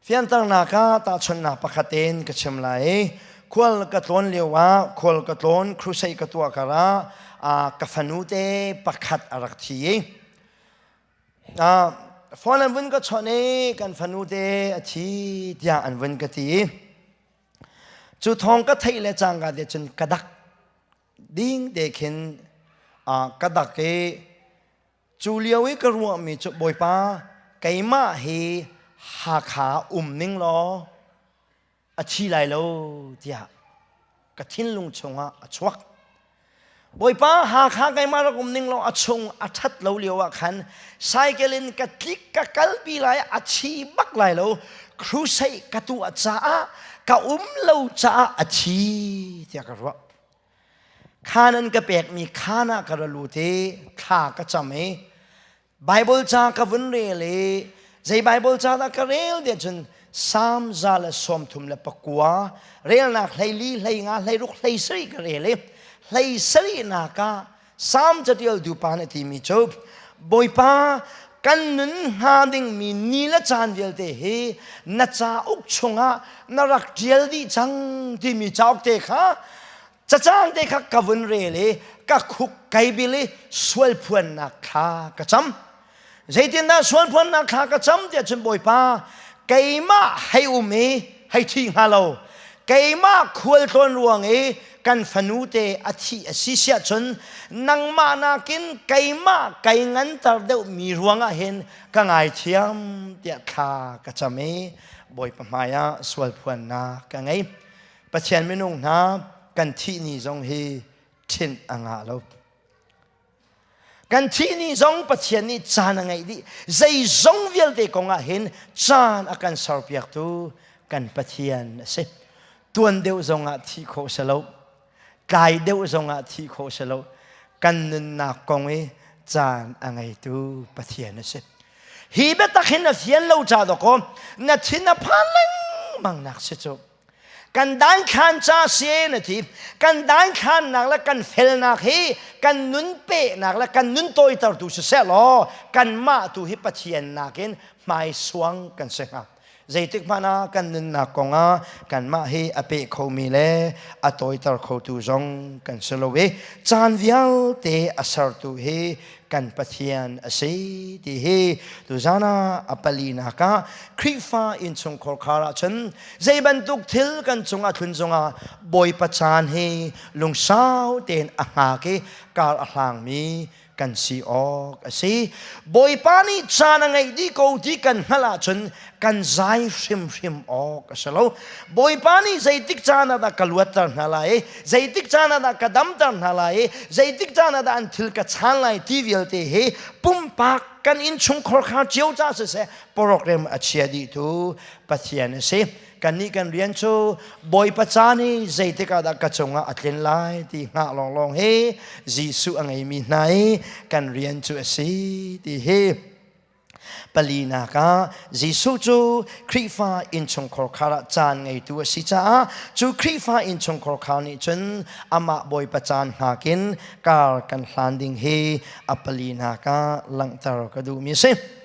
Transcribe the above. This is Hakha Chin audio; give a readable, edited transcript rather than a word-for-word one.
Fianternak ah tahchunhnak pakhat in ka chim lai. Khual ka tlawn lio ah khual ka tlawn crusade ka tuah kar ah ka fanu te pakhat a rak thi i phone an vun ka chawnh i kan fanu te a thi tiah an vun ka ti. Cu thawng ka theih le cangka te cun ka dak ding te khin ka dak i Cu lio i ka ruahmi cu Bawipa keimah hi Hakha um ning law a thi lai lo tiah ka thinlung chungah a chuak. Bawipa Hakha keimah rak um ning law a chung a ṭhat lo lio ah khan cycle in ka tlik ka kalpi lai a thi bak lai lo crusade ka tuah caah ka um lo caah a thi tiah ka ruah. Khaan an ka pekmi khaan ah ka ra lut i thla ka cam i Baibal ca ka vun rel i zei Baibal ca dah ka rel tiah cun Salm 139 relnak 14 hleinga hleiruk 17 ka rel i 17 nak ah Salm catialtu pa nih a timi cu Bawipa kan nun hnga dingmi ni le caan vialte hi na cauk chungah na rak ṭial dih cang timi cauk te kha cacang te kha ka vun rel i ka khuk kai bil i sual phuannak thla ka cam. Zeitindah sual phuannak thla ka cam tiah cun Bawipa keimah hei um i hei thi hnga lo keimah khual tlawn ruang i kan fanu te a thih a si siah cun nangmah nakin keimah kai nganter deuh mi ruangah hin ka ngaithiam tiah thla ka cam i Bawipa hmaiah sual phuannak ka ngei. Pathian minung hna kan thih ni zong hi ṭhinh a ngah lo. Kan thih ni zong Pathian nih caan a ngeih dih. Zeizong vialte kong ah hin caan a kan serpiaktu kan Pathian a si. Tuan deuh zong ah thih khawh si lo. Tlai deuh zong ah thih khawh si lo. Kan nunnak kong i caan a ngeitu Pathian a si. Hi biatak hin na fian lo ca dawkaw na thin a phan lengmang nak si cu. Kan daithlan ca si na ti. Kan daithlannak le kan felnak hi kan nun pehnak le kan nun tawitertu siseh law kanmah tu hi Pathian nakin hmaisuang kan si hnga. Zeitik hmanh ah kan nunnak kong ah kanmah hi a peh khomi le a tawiter khotu zong kan si lo i caan vialte a sertu hi kan Pathian a si ti hi tuzan ah a palinak ah Khrihfa innchungkhar khar ahcun zei bantuk thil kan cungah thlun zongah Bawipa caan hi lungsau tein a hngak i kar a hlangmi kan si awk a si. Bawipa nih caan a ngeih dih ko ti kan hngalh ahcun kan zai hrimhrim awk a si lo. Bawipa nih zeitik caan ah dah ka luatter hna lai i zeitik caan ah dah ka damter hna lai i zeitik caan ah dah an thil ka chaan lai ti vialte hi pumpak kan innchungkhar kha cio ca siseh program a chia dihtu Pathian a si. Kannih kan rian cu Bawipa caan hi zeitik ah dah ka cungah a tlin lai ti hngah lawnglawng hi Jesuh a ngeimi hna i kan rian cu a si ti hi Palinak ah Jesuh cu Khrihfa innchungkhar khar ah caan ngeitu a si caah cu Khrihfa innchungkhar khar nih cun amah Bawipa caan hngak in kar kan hlan ding hi a palinak ah langhter ka duhmi a si.